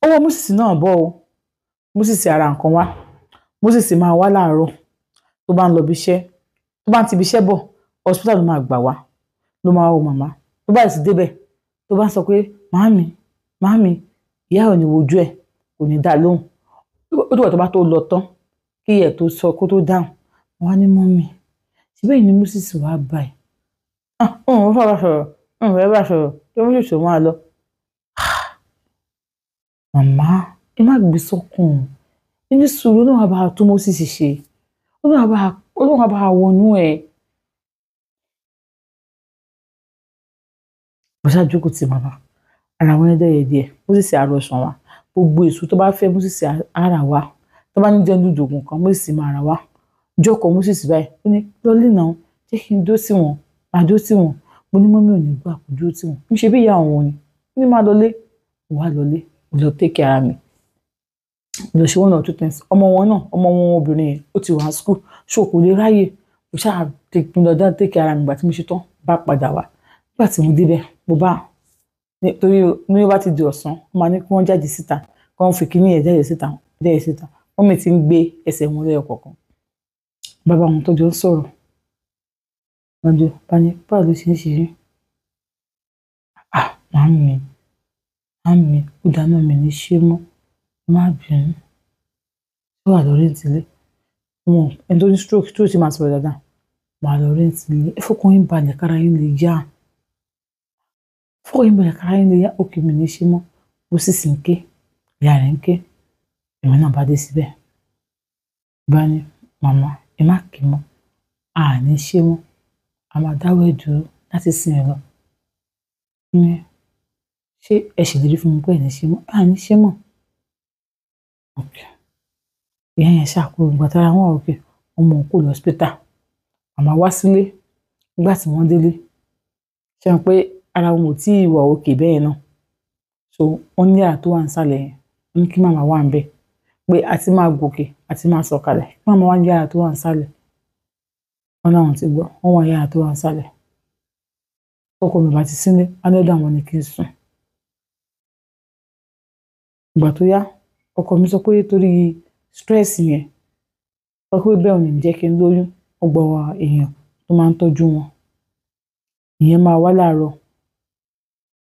Ọwọ́ Moses náà bọ́ o. Moses ara nǹkan wá. Moses máa wá láàárọ̀ tó bá ń lọ bí iṣẹ́, tó bá ń ti ibi iṣẹ́ bọ̀, hospital ló máa gbà wá, ló máa wo màmá. Tó bá sì débẹ̀, tó bá sọ pé màámi, màámi, ìyá ò ní wojú ẹ̀, kò ní dá lóhùn. Ó dìgbà tó bá tó lọ tán kí ẹ̀ tó sọ kó tó dáhùn. Wọ́n á ní mọ́mì, síbẹ̀ ni Moses wá báyìí. Ah, òun fẹ́ bá sọ̀rọ̀, òun fẹ́ bá sọ̀rọ̀, tó Moses máa lọ. Màmá, ẹ má gbé sọ́kàn. Ẹ ní sùúrù, Ọlọ́run á bá wa tún Moses ṣe. Ọlọ́run á bá wa wọnú ẹ̀. Mo ṣáà jókòó ti màmá. Ara wọn dẹ̀yẹ̀ díẹ̀. Moses á rọ ọsàn wá. Gbogbo èso tó bá fẹ́ Moses á rà wá. Tó bá ní jẹ́ dúdú kan, Moses máa rà wá. Jókòó Moses báyìí. Ó ní lọ́lé náà, jẹ́ kí n dó sí wọn. Màá dó sí wọn. Mo ní mọ́mí ò ní gbà kó dúró sí wọn. Mo ṣe bí ìyá òun ni. Ó ní máa lọlé. Mo wá lọlé. Mo lọ take care ara mi. Mo lọ ṣe one or two things. Ọmọ wọn náà, ọmọ wọn obìnrin yẹn, ó ti wà school. So kò lè ráyè. Mo ṣáà mo lọ dá take care ara mi ìgbà tí mo ṣe tán, bá padà wá. Nígbà tí mo débẹ̀, mo bá torí ní ó bá ti di ọ̀sán, wọ́n máa ní kí wọ́n jáde síta, kí wọ́n fi kíní yẹn jáde síta, jáde síta. Mọ́mì ti ń gbé ẹsẹ̀ wọn lẹ́yọ kọ̀ọ̀kan. Bàbá wọn tó jọ ń sọ̀rọ̀. Wọ́n jọ bá ní báwo ló ṣe ń ṣe rí? Ah, màámi, màámi, ó dáná mi ní ṣé mọ́. Ẹ má bínú. Ó wà lórí ìtìlé. Wọn ẹni tó ní stroke tó ti máa sọ̀rọ̀ dáadáa. Màá lọ rí ìtìlé. Ẹ fọkàn yín balẹ̀ kára yín lè yá. Fọkàn yín balẹ̀ kára yín lè yá. Òkè mi ní ṣé mọ́. Ó sì sì ń ké. Ìyá rẹ̀ ń ké. Èmi náà bá dé síbẹ̀. Bá ní màmá, ẹ má ké mọ́. A ní ṣé mọ́. A máa dáwọ́ ẹ̀ dúró láti sìn ẹ lọ. Ní ṣé ẹ ṣèlérí fún mi pé ẹ ní ṣe mọ́? A ní ṣe mọ́. Okay. Ìyá yẹn ṣàkóso ìgbà tára wọn òkè, ọmọ òun kò lọ hospital. Màmá wá sílé nígbà tí wọ́n délé. Ṣé wọn pé ara wọn ò tí ì wà òkè bẹ́ẹ̀ náà. So wọ́n ní yàrá tó wà nísàlẹ̀ yẹn. Wọ́n ní kí màmá wà níbẹ̀. Pé a ti máa gòkè, a ti máa sọ̀kalẹ̀. Kí màmá wà ní yàrá tó wà nísàlẹ̀. Wọ́n láwọn ti gbọ́. Wọ́n wà ní yàrá tó wà nísàlẹ̀. Ọkọ mi bá ti sílé, wọ́n ní ọ̀dọ̀ àwọn ni kí n sùn. Ìgbà tó yá, ọkọ mi sọ pé torí stress yẹn, sọ pé bẹ́ẹ̀ ò ní jẹ́ kí n lóyún. Ó gba èèyàn tó máa ń tọ́jú wọn. Ìyẹn máa wá láàárọ̀.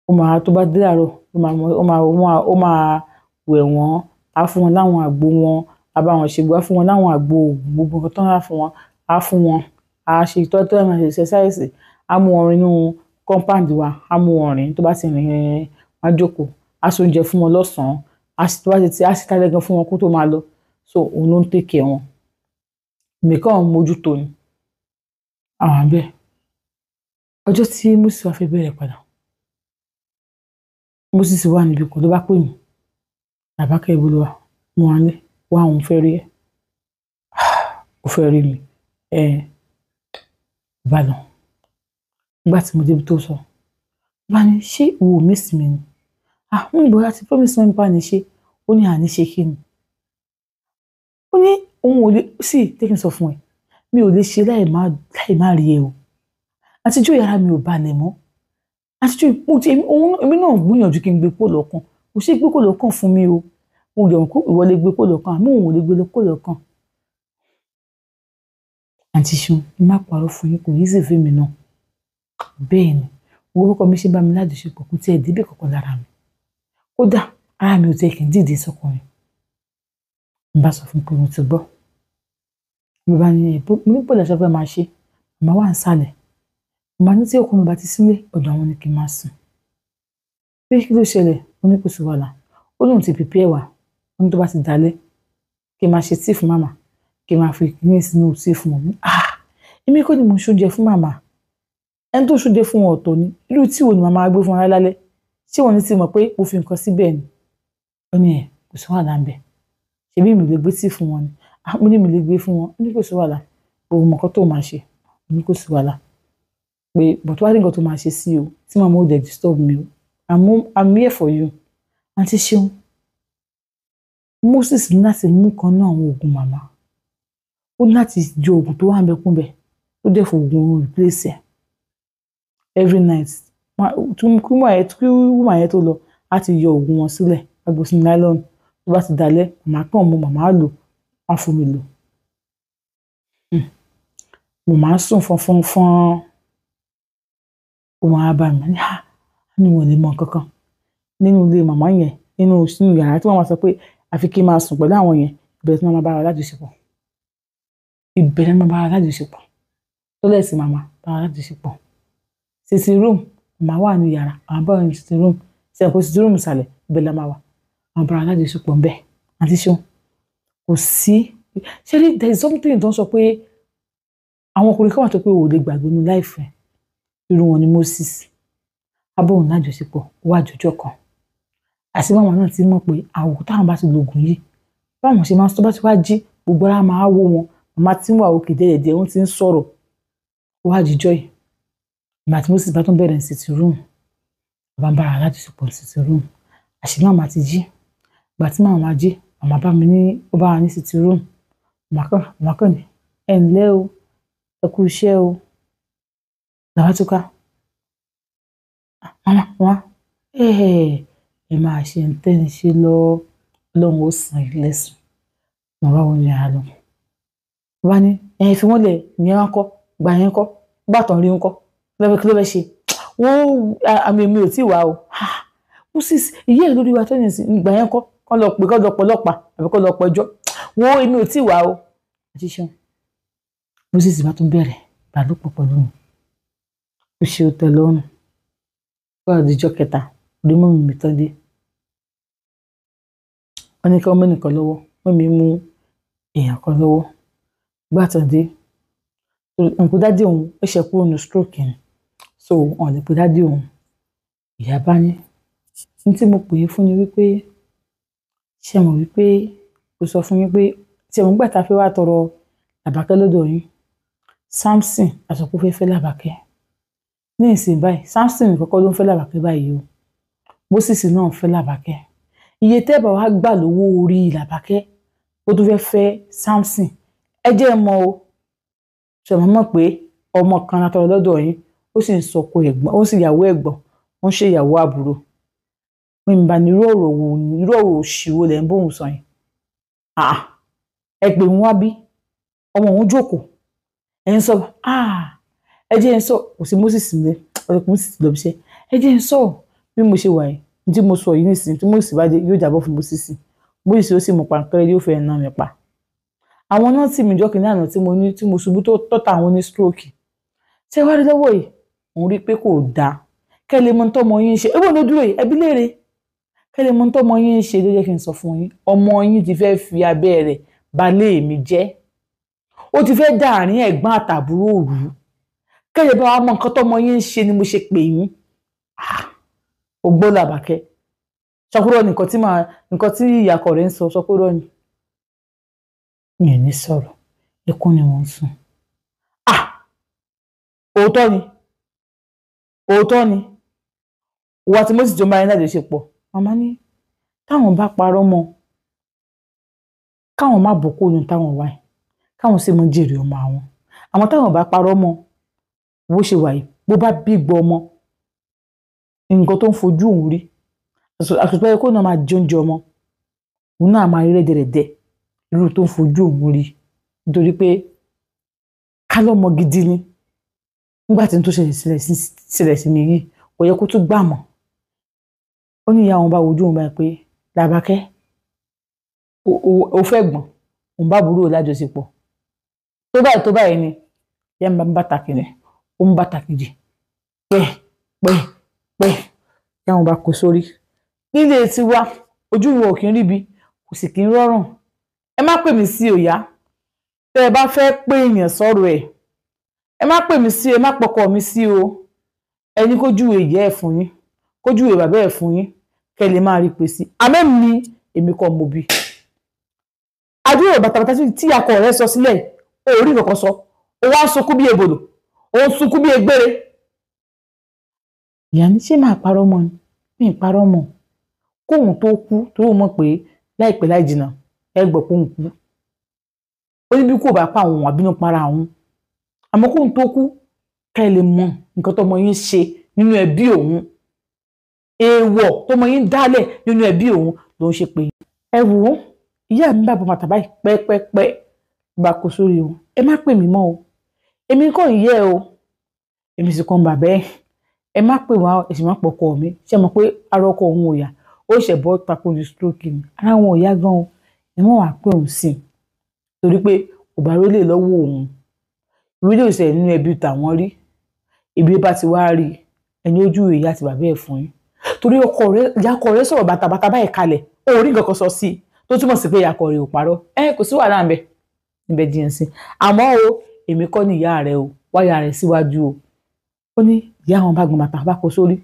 Ó máa tó bá dé láàárọ̀, ó máa wẹ̀ wọ́n, á fún wọn láwọn àgbo wọn, á bá wọn ṣe gbogbo, á fún wọn láwọn àgbo òògùn, gbogbo nǹkan tó ń rà fún wọn, á fún wọn, á ṣe ìtọ́jú tó máa ṣe exercise, á mú wọn rìn nínú compound wa, á mú wọn rìn tó bá ti rìn rìn, wọ́n á jókòó, á ṣe oúnjẹ fún wọn lọ́sàn-án, á ṣe tó bá ti á ṣe tálẹ́ gan fún wọn kó tó máa lọ. So òun ló ń take care wọn. Èmi kàn ń mójútó ni. Àwọn àbẹ̀. Ọjọ́ tí Moses wá fẹ́ bẹ̀rẹ̀ padà. Moses wà níbi kan ló bá pè mí. Làbákẹ́ ibo lo wà? Mo wà nílé. Wá òun fẹ́ rí ẹ. Ó fẹ́ rí mi. Ẹ bá lọ. Nígbà tí mo débi tó sọ, bá ní ṣé ìwọ ò miss mi ni? Ah, mo ní bóyá ti promise mi bá ní ṣe. Ó ní àní ṣe kí ni? Ó ní òun ò lè sí jẹ́ kí n sọ fún ẹ. Mi ò lè ṣe láì má rí ẹ o. Àtijọ́ yàrá mi ò balẹ̀ mọ́. Àtijọ́ mo ti òun èmi náà gbìyànjú kí n gbé kó lọ́kàn. Kò ṣe gbé kó lọ́kàn fún mi o. Mo yọ̀ kó ìwọ lè gbé kó lọ́kàn, àmọ́ òun ò lè gbé kó lọ́kàn. Àǹtí Ṣeun, ẹ má parọ́ fún yín, kò easy fún mi náà. Bẹ́ẹ̀ ni, owó kọ́kọ́ mi ṣe bá mi lájọṣepọ̀ kò tiẹ̀ débì kankan lára mi. Kódà ara mi ò tiẹ̀ kí n dìde sọ́kùnrin. Mo bá sọ fún pé mo ti gbọ́. Mo bá ní mo ní bọ́ọ̀lù ẹ̀ṣọ́ fẹ́ máa ṣe. Màmá wà nísàlẹ̀. Màmá ní tí ọkọ mi bá ti sílé, ọ̀dọ̀ àwọn ni kí n máa sùn. Pé kí ló ṣẹlẹ̀? Mo ní kò sí wàhálà. Ó lóun ti prepare wá. Ó ní tó bá ti dalẹ́, kí n máa ṣe tíì fún màmá, kí n máa fi kíní sínú tíì fún wọn. Ah! Èmi kọ́ ni mò ń ṣoúnjẹ fún màmá. Ẹni tó ṣoúnjẹ fún wọn ọ̀tọ̀ ni. Irú tíì wo ni màmá máa gbé fún wọn lálẹ́? Ṣé wọ́n ní tí mọ̀ pé mo fi nǹkan síbẹ̀ ni? Ó ní ẹ̀, kò sí wàhálà ńbẹ̀. Ṣebí mi ò lè gbé tíì fún wọn ni? Ah, mo ní mi lè gbé fún wọn. Ó ní kò sí wàhálà. Gbogbo mọ̀ nǹkan tó máa ṣe. Mo ní kò sí wàhálà. Pé but wá rí nǹkan tó máa ṣe sí o. Tí màmá ò dẹ̀ disturb mi o. I'm here for you. Àǹtí Ṣeun, Moses ní láti mú kan náà àwọn oògùn màmá. Ó ní láti jẹ oògùn tó wà ńbẹ̀ kún bẹ̀. Ó dẹ̀ fòògùn oorun replace ẹ̀. Every night. Kí woman yẹn tó lọ, á ti yọ oògùn wọn sílẹ̀. Agbo sínú nylon. Tó bá ti dalẹ̀, màmá kàn mú, màmá lò, wọ́n fún mi lò. Mo máa ń sùn fọ́nfọ́nfọ́n. Ó máa bá mi ní, "Ah, ní wọn ò lè mọ nǹkan kan." Nínú ilé màmá yẹn, nínú yàrá tí wọ́n máa sọ pé àfi kí n máa sùn pẹ̀lú àwọn yẹn, ìbẹ̀rẹ̀ tí wọ́n máa bá wa lájọṣepọ̀. Ìbẹ̀rẹ̀ máa bá wa lájọṣepọ̀. Tọ́lẹ̀tì màmá bá wa lájọṣepọ̀. Sitting room, màmá wà nínú yàrá, àwọn bá wà nínú sitting room. Ṣé ẹ kó sitting room ìsàlẹ̀, ibẹ̀ la máa wà. Àwọn bá wa lájọṣepọ̀ ń bẹ̀. Àǹtí Ṣeun, kò sí. Ṣé rí, there is something tó ń sọ pé àwọn ọkùnrin kan wà tó pé o ò lè gbàgbé nínú life ẹ̀. Irú wọn ni Moses. A bá òun lájọṣepọ̀, ó wá jọjọ́ kan. Àti màmá náà ti mọ̀ pé àwọ̀ táwọn bá ti lo ògùn yìí, báwọn ṣe máa ń sọ bá ti wá jí, gbogbo ara máa wó wọn. Màmá tí ń wà òkè díẹ̀díẹ̀, wọ́n ti ń sọ̀rọ̀. Ó wá jíjọ́ yìí. Ìgbà tí Moses bá tún bẹ̀rẹ̀ ní sitting room, bàbá ń bára lájọṣepọ̀ ní sitting room. Àṣé màmá ti jí. Ìgbà tí màmá jí, màmá bá mi ní, ó bá wa ní sitting room. Màmá kàn ní, "Ẹ ǹlẹ́ o, ẹ kú iṣẹ́ o." Làbá túká. Màmá, màmá, ẹ máa ṣe ń tẹ́ ń ṣe lọ, Ọlọ́run ó san yín lẹ́san. Màmá wo ni a lọ? Bá ní, "Ẹ fi wọ́n lẹ̀, ìyẹn wá kọ́, ìgbà yẹn kọ́, ìgbà tán rí ń kọ́, kí ló fẹ́ ṣe?" Wọ́n, àmì mi ò tí ì wá o. Moses, ìyá ẹ̀ lórí wa tó ní ìgbà yẹn kọ́, kọ́ lọ pè, kọ́ lọ pọ̀ ọlọ́pàá àbí kọ́ lọ pẹjọ́. Wọ́n, èmi ò tí ì wá o. Àti ṣeun. Moses bá tún bẹ̀rẹ̀ ìbálòpọ̀ pẹ̀lú mi. Ó ṣe ó tẹ́ lọ́rùn. Ó wá di ọjọ́ kẹta, orí mọ́mì mi tán dé. Wọ́n ní kí wọ́n mú ẹnìkan lọ́wọ́, mọ́mì mú èèyàn kan lọ́wọ́. Ìgbà tán dé, nǹkan dádì òun ó ṣe kúrò ní stroke ni. So, wọ́n lè pe dádì òun. Ìyá bá ní, ní tí mo pè é fún ni wípé, ṣé ẹ mọ̀ wípé mo sọ fún yín pé tí ẹ mọ̀ nígbà tá a fẹ́ wá tọrọ Làbákẹ́ lọ́dọ̀ yín, Samson a sọ pé ó fẹ́ fẹ́ Làbákẹ́. Ní ìsìn báyìí, Samson nìkan kọ́ ló ń fẹ́ Làbákẹ́ báyìí o. Moses náà ń fẹ́ Làbákẹ́. Iye tẹ́ bá wá gbà lówó orí Làbákẹ́, ó tún fẹ́ fẹ́ Samson. Ẹ jẹ́ ẹ mọ̀ o. Ṣé ẹ mọ̀ pé ọmọ kan la tọrọ lọ́dọ̀ yín, ó sì ń sọkọ ẹ̀gbọ́n, ó sì ìyàwó ẹ̀gbọ́n, ó ń ṣe ìyàwó àbúrò. Mi ń bá ní irú ọ̀rọ̀ wo ni, irú ọ̀rọ̀ òṣì wo lẹ̀ ń bóun sọ yẹn. Àà, ẹ pè wọ́n wá bí, ọmọ òun jókòó. Ẹ ń sọ, "Ah, ẹ jẹ́ ẹ sọ," kò sí Moses nílé, ọ̀rẹ́ Moses lọ bí iṣẹ́. Ẹ jẹ́ ẹ sọ, bí mo ṣe wà yìí, ní tí mo sọ yìí nísìnyí, tí Moses bá dé, yóò jábọ́ fún Moses. Moses ó sì mú pankẹ́rẹ́, yóò fẹ́ ná mi pa. Àwọn náà tì mí jọ́ kìnìún àná tí mo ní, tí mo ṣubú tó tọ́ta àwọn ní stroke. Ṣé wá rí lọ́wọ́ yìí? Òun rí pé kò dáa. Kẹ́ lè mọ ohun tọ́mọ yín ń ṣe. Ewé ló dúró yìí, ẹbí léèrè. Kẹ́ lè mọ ohun tọ́mọ yín ń ṣe ló jẹ́ kí n sọ fún yín. Ọmọ yín ti fẹ́ fi abẹ́ rẹ̀ balé mi jẹ́. Ó ti fẹ́ dá àárín ẹ̀gbọ́n àtàbúrò rú. Kẹ́ lè bá wa mọ nǹkan tọ́mọ yín ń ṣe ni mo ṣe pè yín. Ah, o gbọ́ Làbákẹ́. Sọkúrọ́ ni nǹkan tí màá, nǹkan tí ìyá ọkọ rẹ̀ ń sọ, sọkúrọ́ ni. Mi ò ní sọ̀rọ̀, ẹkún ni mò ń sùn. Ah, òótọ́ ni. Òótọ́ ni. Ìwọ àti Moses jọ máa ń lájọṣepọ̀. Màmá ní táwọn bá parọ́ mọ́, káwọn má bò kúrò ní táwọn wà yìí, káwọn sì mọ jèrè ọmọ àwọn. Àmọ́ táwọn bá parọ́ mọ́, bó ṣe wà yìí, bó bá bí gbọ́ ọmọ, nǹkan tó ń fojú òun rí, àsopẹ́ yẹ kó náà máa jẹ oúnjẹ ọmọ, òun náà máa rí rẹ́dẹ̀rẹ́dẹ̀ irú tó ń fojú òun rí. Nítorí pé ká lọ́mọ gidi ni. Nígbà tí n tó ṣẹlẹ̀ sí mi yìí, kò yẹ kó tún gbà mọ́. Ó ní ìyá òun bá wojú òun báyìí pé, Làbákẹ́, o fẹ́ gbọ́n, òun bá àbúrò lájọṣepọ̀. Tó báyìí ni, ìyá mi bá ń bàtà kìíní, ó ń bàtà kejì. Pẹ́, pẹ́, pẹ́. Ìyá òun bá kó sórí. Nílé tiwa, ojú wo ò kí ń ríbi, kò sì kí ń rọrùn. Ẹ má pè mí sí òyà. Tẹ́ ẹ bá fẹ́ pé èèyàn sọ̀rọ̀ ẹ̀, ẹ má pè mí sí, ẹ má pọkọ mi sí o. Ẹ ní kó júwe ìyá ẹ̀ fún yín, kó júwe bàbá ẹ̀ fún yín, kẹ́ lè máa rí pè sí. Àmọ́ èmi, èmi kọ́ mo bí. Àdúrà bàtàbàtà tí akọ rẹ̀ sọ sílẹ̀, o ò rí nǹkan sọ. O wá ń sunkún bí ebòlò, o ń sunkún bí egbére. Ìyá ní ṣé máa parọ́ mọ́ ni? Mi ì parọ́ mọ́. Kóun tó kú, torí ó mọ̀ pé láìpẹ́ láì jìnnà, ẹ gbọ́ pé òun kú. Ó ní bí kò bá pa òun, àbínú para òun. Àmọ́ kóun tó kú, kẹ́ ẹ lè mọ nǹkan tọ́mọ yín ṣe nínú ẹbí òun. Èèwọ̀ tó mọ yín dálẹ̀ nínú ẹbí òun ló ń ṣe pé ẹ wò ó. Ìyá mi bá bọ bàtà báyìí pẹ́pẹ́pẹ́ bá kó sórí o. Ẹ má pè mí mọ́ o, èmi kò ń yẹ o, èmi sì kàn bàbá ẹ. Ẹ má pè wá, ẹ sì má pọkọ mi. Ṣé mọ̀ pé ara ọkọ òun ò yá, ó ṣẹ̀ bọ́ tako ní stroke ni, ara wọn ò yá gan o. Ẹ mọ̀ wá pé òun sì torí pé kò bá rólé lọ́wọ́ òun. Ìwé lè ṣẹlẹ̀ nínú ẹbí tàwọn rí. Ibi bá ti wá rí ẹni ojú ìyá àti bàbá ẹ̀ fún yín, torí ọkọ rẹ, ìyá ọkọ rẹ sọ̀rọ̀ bàtàbàtà báyìí kalẹ̀, ó rí nǹkan kan sọ sí i tó túmọ̀ sí pé ìyá ọkọ rẹ ò parọ́. Ẹ kò sí wàhálà ńbẹ níbẹ̀ jiyàn sí. Àmọ́ o, èmi kọ́ ni ìyá rẹ o, wáyà rẹ síwájú o. Ó ní ìyá àwọn bá gbọ́n bàtà bá kó sórí.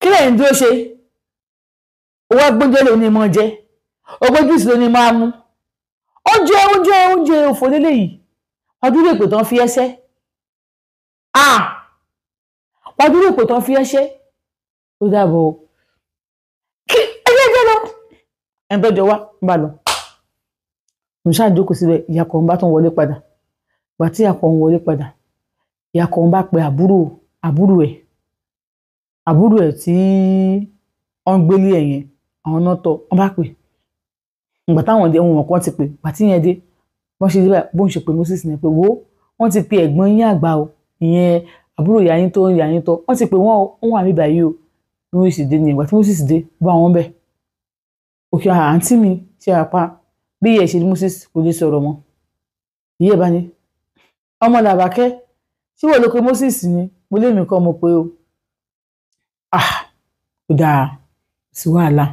Kí lẹ́yìn dúró ṣe? Owó agbóúnjẹ ló ní mọ́ jẹ, ogójì júùsì ló ní máa mú. Oúnjẹ oúnjẹ oúnjẹ òfò lélẹ́yìí. Wàdúrà èpè tán fi ẹsẹ̀. Wàdúrà èpè tán fi ẹsẹ̀. Ó dàbọ̀ o. Kí ẹgbẹ́ ẹgbẹ́ lọ. Ẹni tó jọ wá ń bá lọ. Mo ṣáà jókòó síbẹ̀, ìyá kan bá tún wọlé padà. Ìgbà tí ìyá kan wọlé padà, ìyá kan bá pe àbúrò ẹ̀. Àbúrò ẹ̀ tí wọ́n ń gbélé ẹ̀ yẹn, àwọn náà tọ̀, wọ́n bá pè. Ìgbà táwọn dé, wọn kàn ti pè. Ìgbà tí yẹn dé, wọ́n ṣe dé báyìí, bó ń ṣe pé Moses ni pé wo, wọ́n ti pe ẹ̀gbọ́n yín àgbà o, ìyẹn àbúrò ìyá yín tó ń ìyá yín tọ́, wọ́n ti pè wọ́n o, wọ́n wà níbí báyìí o. Bí wọ́n sì dé ni ìgbà tí Moses dé, bá wọn bẹ̀. Òkè àǹtí mi ṣe àpá bí ìyá ẹ̀ ṣe ní Moses kò lè sọ̀rọ̀ mọ́. Ìyá ẹ̀ bá ní, ọmọ làbákẹ́, ṣé wọ́n ló pe Moses ni? Mo lé mi kọ́ mo pé o. Ah, ó dáa, sí wàhálà.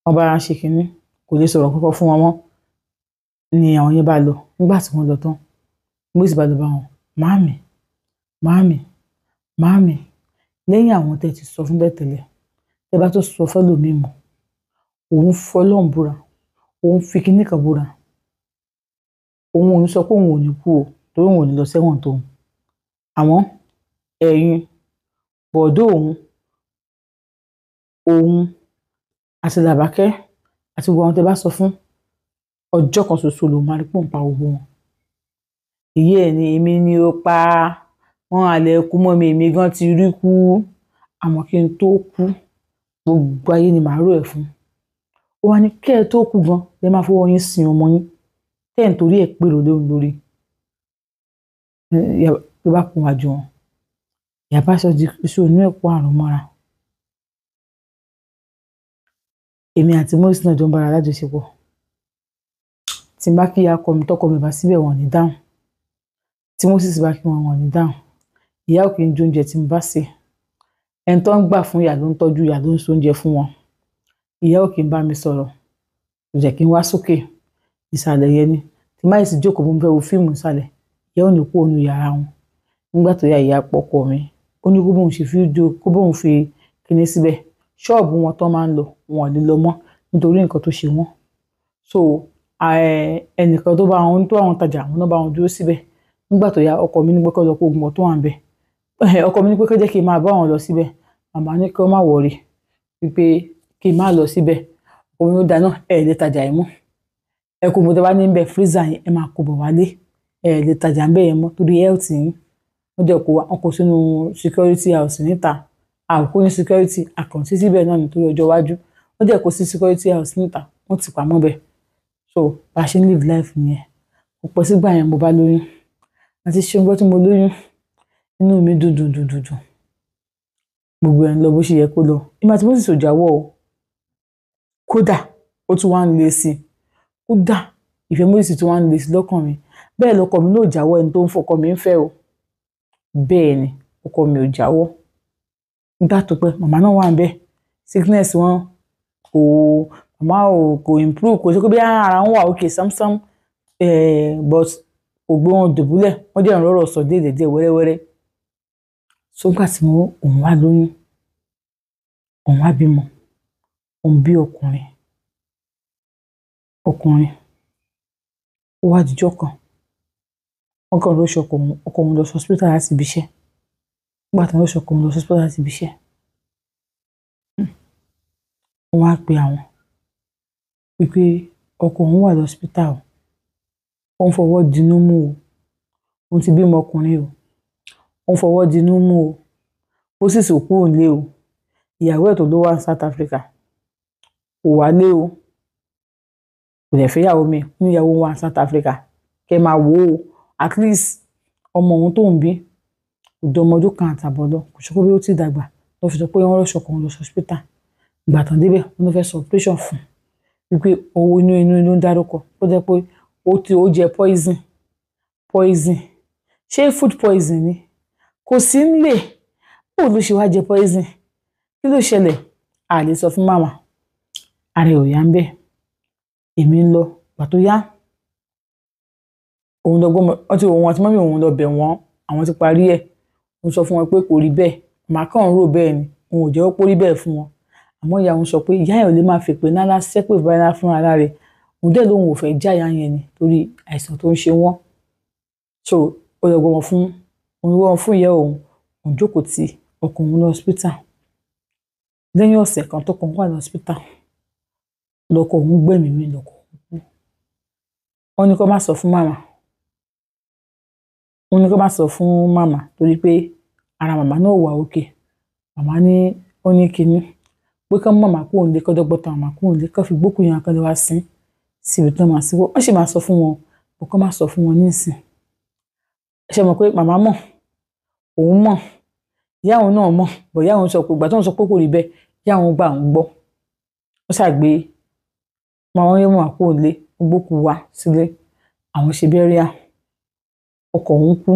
Wọ́n bá ṣe kínní, kò lè sọ̀rọ̀ kankan fún wọn mọ́. Ni àwọn yẹn bá lọ. Nígbà tí wọ́n lọ tán, Moses bá lọ bá wọn. Màámi, màámi, màámi, lẹ́yìn àwọn tẹ́ ti sọ fún bẹ́ẹ̀ tẹ́lẹ̀, tẹ́ bá tó sọ fẹ́lòmíì mọ́, òun fọlọ́run búra, òun fi kinní kan búra. Òun ò ní sọ pé òun ò ní kú o, torí òun ò ní lọ sẹ́wọ̀n tóun. Àmọ́ ẹ̀yin, bọ̀dọ́ òun, òun àti Làbákẹ́ àti gbogbo àwọn tẹ́ bá sọ fún, ọjọ́ kan ṣoṣo ló máa rí pòǹpa gbogbo wọn. Ìyá ẹ̀ ni èmi ni ó pa wọ́n alẹ́ kú mọ́ mi, èmi gan ti rí kú. Àmọ́ kí n tó kú, gbogbo ayé ni màá rò ẹ̀ fún. Ó wá ní kí ẹ tó kú gan, ẹ máa fọwọ́ yín sin ọmọ yín. Tẹ́ ẹ̀ ń torí ẹ̀ pèrò lóhun lórí. Ló bá kún wájú wọn. Ìyá bá sọ di iṣu inú ẹ̀ kó àrùn mọ́ra. Èmi àti Moses náà jọ ń bára lájọṣepọ̀. Tí n bá kí ìyá ọkọ mi tọkọ mi bá síbẹ̀, wọ́n ní dáhùn. Tí Moses bá kí wọn, wọ́n ní dáhùn. Ìyá ò kì í jẹ oúnjẹ tí mo bá sè. Ẹni tó ń gbà fún ìyá ló ń tọ́jú ìyá ló ń se oúnjẹ fún wọn. Ìyá ò kì í bá mi sọ̀rọ̀. Kò jẹ́ kí n wá sókè. Ìsàlẹ̀ yẹn ni. Tí má sì jókòó mo fẹ́ wo fíìmù ìsàlẹ̀, ìyá ò ní kú òun yàrá wọn. Nígbà tó yá ìyá pọkọ mi, ó ní kó bóun ṣe fídíò, kó bóun fi kinní síbẹ̀. Ṣọ́ọ̀bù wọn tó máa ń lọ, wọn ò lè lọ mọ́ nítorí nǹkan tó ṣe wọ́n. So, ẹnìkan tó bá wọn tó àwọn tajà, àwọn náà bá wọn dúró síbẹ̀. Nígbà tó yá ọkọ mi ní pé kó lọ kó ogun tó wà ńbẹ̀. Ọkọ mi ní pé kó jẹ́ kí n máa bá wọn lọ síbẹ̀. Màmá ní kí wọ́n má worry wípé kí n má lọ síbẹ̀. Ọkọ mi ó dáná, ẹ lè tajà yìí mọ́. Ẹ kó mo tẹ́ bá ní bẹ̀ freezer yẹn, ẹ máa kó bọ̀ wálé. Ẹ lè tajà ńbẹ̀ yẹn mọ́ torí health yín. Wọ́n jẹ́ kó wá, wọ́n kó sínú security house níta. A kó ní security, àkàntí síbẹ̀ náà nítorí ọjọ́ iwájú. Wọ́n jẹ́ kó sí security house níta, wọ́n ti pamọ́ bẹ̀. So, bá ṣe ń live life nìyẹn. Kò pẹ́ sígbà yẹn mo bá lóyún. Àti ṣé ń gbọ́ tí mo lóyún, inú mi dùn dùn dùn dùn dùn. Gbogbo ẹ̀ ń lọ bó ṣe yẹ kó lọ. Èmi àti Moses ò jáwọ́ o. Kódà ó tún wá ń le sí i. Kódà ìfẹ́ Moses tún wá ń le sí i lọ́kàn mi. Bẹ́ẹ̀ lọkọ mi náà ò jáwọ́ ẹni tó ń fọkọ mi ń fẹ́ o. Bẹ́ẹ̀ ni ọkọ mi ò jáwọ́. Nígbà tó pẹ́, màmá náà wà ńbẹ̀. Sickness wọn kò, màmá ò kò improve, kò ṣe pé bí ara wọn wà okay sámsám, but kò gbé wọn dùbúlẹ̀. Wọ́n jẹ́ ìrọ̀rọ̀ sọ díẹ̀ díẹ̀ wẹ́rẹ́wẹ́rẹ́. So nígbà tí mo òun wá lóyún, òun wá bímọ, òun bí ọkùnrin, ọkùnrin. Ó wá dijọ́ kan. Wọ́n kàn rush ọkọ òun lọ sí hospital láti ibi iṣẹ́. Nígbà tí wọ́n rush ọkọ òun lọ sí hospital láti ibi iṣẹ́, wọ́n wá pe àwọn wípé ọkọ òun wà lọ́sípítà o. Ó ń fọwọ́ dinú mú o. Òun ti bímọ ọkùnrin o. Ó ń fọwọ́ dinú mú o. Moses ò kúrò nílé o. Ìyàwó ẹ̀ tó ló wà ní South Africa kò wálé o, kò dẹ̀ fẹ́ ìyàwó mi ní ìyàwó wà ní South Africa. Kẹ́ máa wò ó, at least ọmọ òun tó ń bí kò dé ọmọ ọdún kan àtàbọ̀ lọ, kò sọ pé bí ó ti dàgbà lọ fi sọ pé wọ́n rọ̀ṣọ̀ kan lọ sí hospital. Ìgbà tán débẹ̀, wọ́n ló fẹ́ sọ operation fún un wípé owó inú inú ló ń dárúkọ, ó jẹ́ pé ó ti ó jẹ poison. Poison, ṣé food poison ni? Kò sí nílé, báwo ló ṣe wá jẹ poison? Kí ló ṣẹlẹ̀? A lè sọ fún màmá, ara ẹ̀ ò yá ń bẹ̀. Èmi ń lọ gbà tó yá, òun lọ gbọ́mọ ọtí òun àti mọ́mí òun lọ bẹ̀ wọ́n, àwọn ti parí ẹ̀. Òun sọ fún wọn pé kò rí bẹ́ẹ̀, màá kàn ń rò bẹ́ẹ̀ ni, òun ò jẹ́wọ́ pé ó rí bẹ́ẹ̀ fún wọn. Àmọ́ ìyá òun sọ pé ìyá ẹ̀ ò lè máa fèpè ńlá ṣépè báyìí fún ara rẹ̀, òun dẹ̀ lóun ò fẹ́ já ìyá yẹn ni torí àìsàn tó ń ṣe wọ́n. So ó lọ gbọ́mọ fún òun, gbọ́mọ fún ìyá òun, òun jókòó ti ọkọ òun lọ hospital. Lẹ́yìn ọ̀sẹ̀ kan tó kàn wà ní hospital, lọkọ òun gbẹ̀mí mi, lọkọ òun kú. Wọ́n ní kó má sọ fún màmá, wọ́n ní kó má sọ fún màmá torí pé ara màmá náà wà òkè. Màmá ní ó ní kinní pé kán màmá kúrò nílé, kán dọ́gbọ́n tán màmá kúrò nílé, kán fi gbókùn yẹn kán lè wá sín síbi tán máa sí. Wọ́n sì máa sọ fún wọn bó kán má sọ fún wọn nísìn. Ṣe mọ̀ pé màmá mọ̀, òun mọ̀, ìyá òun náà mọ̀, bọ̀ ìyá òun sọ pé ìgbà tó ń sọ pé kò rí bẹ́ẹ̀, ìyá òun gbà òun gbọ́. Wọ́n ṣàgbé màmá yẹn màmá kúrò nílé, gbókùn wá sílé, àwọn ṣe burial. Ọkọ òun kú.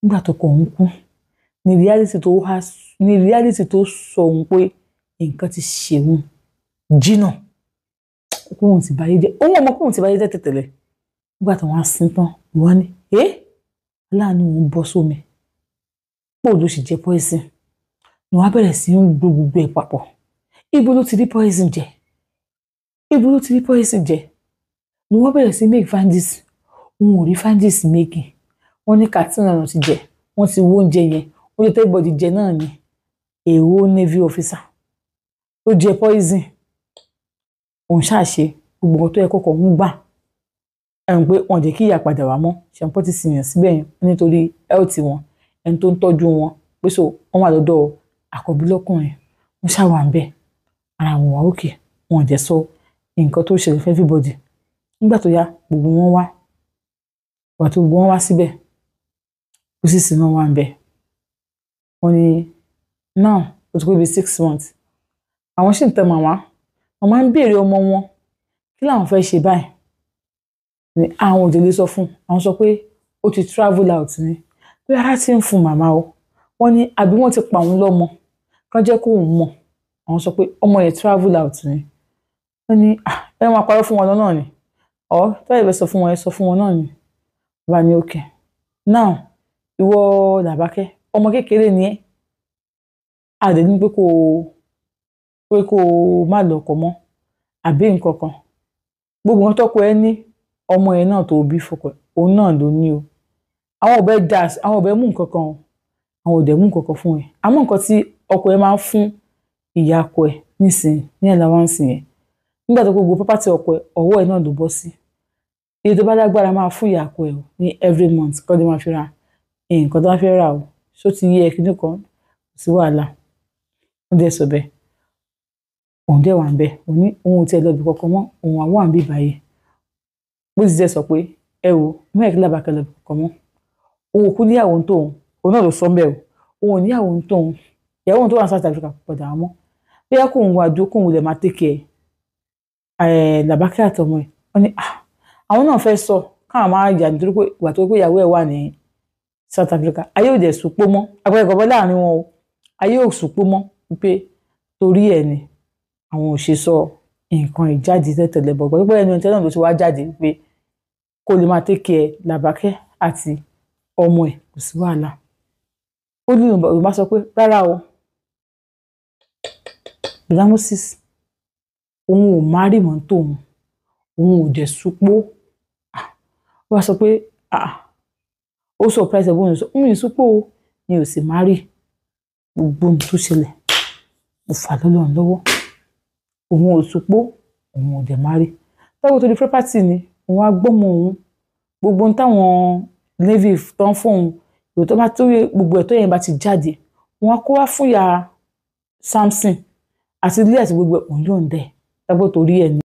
Nígbà tó ọkọ òun kú ní reality tó wá, ní reality tó sọ òun pé nǹkan ti ṣe òun jìnnà, kóun ti báyé jẹ́, òun ọmọ kóun ti báyé jẹ́ tẹ̀tẹ̀lẹ̀. Nígbà tó wọ́n á sin tán, wọ́n ní ẹ́ láàánú òun bọ́ sómi, bó ló sì jẹ poison ni wọ́n á bẹ̀rẹ̀ sí ń gbó gbogbo ẹ̀ papọ̀. Ibo ló ti rí poison jẹ? Ibo ló ti rí poison jẹ? Ni wọ́n bẹ̀rẹ̀ sí make findings. Òun ò rí findings making. Wọ́n ní Katsina ló ti jẹ, wọ́n ti wó oúnjẹ yẹn, oúnjẹ tó everybody jẹ náà ni èrò navy officer tó jẹ poison. Òun ṣàṣe gbogbo nǹkan tó yẹ kọ́kọ́ ń gbà ẹ̀rùn pé wọ́n jẹ́ kí ìyá padà wá mọ́ ṣàǹpọ́ ti sìyàn síbẹ̀ yẹn nítorí health wọn, ẹni tó ń tọ́jú wọn pé so wọ́n wà lọ́dọ̀ àkọ́bí lọ́kùnrin, wọ́n ṣàwà ń bẹ̀, ara wọn wà òkè, wọn ò jẹ́ sọ nǹkan tó ṣẹlẹ̀ fún everybody. Nígbà tó yá gbogbo wọn wá, ìgbà tó gbogbo wọn wá síbẹ̀, ó sì sì náà wà ń bẹ̀. Wọ́n ní now ó ti pé bíi 6 months, àwọn sì ń tẹ màmá, màmá ń béèrè ọmọ wọn, kí làwọn fẹ́ ṣe báyìí? Ni àwọn ò délé sọ fún, àwọn sọ pé ó ti travel out ni, pé ara ti ń fún màmá o. Wọ́n ní àbí wọ́n ti pa òun lọ́mọ, kán jẹ́ kóun mọ̀. Àwọn sọ pé ọmọ yẹn travel out ni. Wọ́n ní ẹ máa parọ́ fún wọn lọ́nà ni, ọ̀ tọ́yẹ̀ bẹ́ sọ fún wọn, ẹ sọ fún wọn náà ni. Bá ní okay now ìwọ Làbákẹ́, ọmọ kékeré ni ẹ́, àdé ní pé kó má lọ ọkọ mọ́ àbí nǹkan kan. Gbogbo nǹkan tọ́kọ ẹ ní, ọmọ ẹ náà tó bí fọkọ òun náà ló ní o. Àwọn ọbẹ dà, àwọn ọbẹ mú nǹkan kan o, àwọn ò dẹ̀ mú nǹkan kan fún ẹ. Àmọ́ nǹkan tí ọkọ ẹ máa ń fún ìyá ọkọ ẹ nísìnyí ní allowance yẹn, nígbà tó gbogbo property ọkọ ẹ ọwọ́ ẹ náà ló bọ́ sí. Iye tó bá lágbára máa fún ìyá ọkọ ẹ o ní every month kọ́ ló máa fi ra nǹkan tó bá fẹ́ rà o. Ṣó ti yé ẹ kíní kan? Kò sí wàhálà. Ó dẹ̀ sọ bẹ́ẹ̀, òun dẹ̀ wà ń bẹ̀, òun ní òun ò tiẹ̀ lọ ibi kankan mọ́, òun àwọn à ń bí báyìí. Bó ti jẹ́ sọ pé ẹ wò mẹ́ẹ̀kí Làbákẹ́ lọ ibi kankan mọ́, òun ò kú níyàwó ń tóun, òun náà ló sọ ń bẹ̀ o, òun ò níyàwó ń tóun, ìyàwó òun tó wà ní South Africa kò padà wá mọ́, bóyá kóun wá dúró kóun lè máa take care ẹ̀ Làbákẹ́ àtọmọ ẹ̀. Wọ́n ní àwọn náà fẹ́ sọ káwọn máa yà nítorí pé ìgbà tó pé ìyàwó ẹ̀ wà ní South Africa, ayé ò dẹ̀ sùpó mọ́, àpẹẹrẹ kọ̀ọ̀bọ láàrin wọn o, ayé ò sùpó mọ́ wípé torí ẹ̀ ni àwọn ò ṣe sọ nǹkan ìjáde tẹ́tẹ̀lẹ̀ bọ̀ pẹ̀lú pé ẹnu ìtẹ́ náà ló ti wá jáde wípé kó lè máa take care Làbákẹ́ àti ọmọ ẹ̀, kò sí wàhálà. Ó ní Yorùbá sọ pé rárá o, Bùrọ̀dá Moses òun ò má rí mọ́ tóun, òun ò dẹ̀ súpó. Ó wá sọ pé ó surprise ẹ̀ bóun sọ òun ì súpó o, mi ò sì má rí. Gbogbo ohun tó ṣẹlẹ̀ mo fà lọ́lọ́run lọ́wọ́, òun ò súpó, òun ò dẹ̀ má rí. Tọ́wọ́ tó di property ni òun á gbọ́mọ òun, gbogbo ohun táwọn navy tán fóun, ìwé tó bá tó gbogbo ẹ̀tọ́ yẹn bá ti jáde, òun á kó wá fún ìyá Samson àti ilé àti gbogbo òun yóò ń dẹ̀ dágbó torí ẹ̀ ní.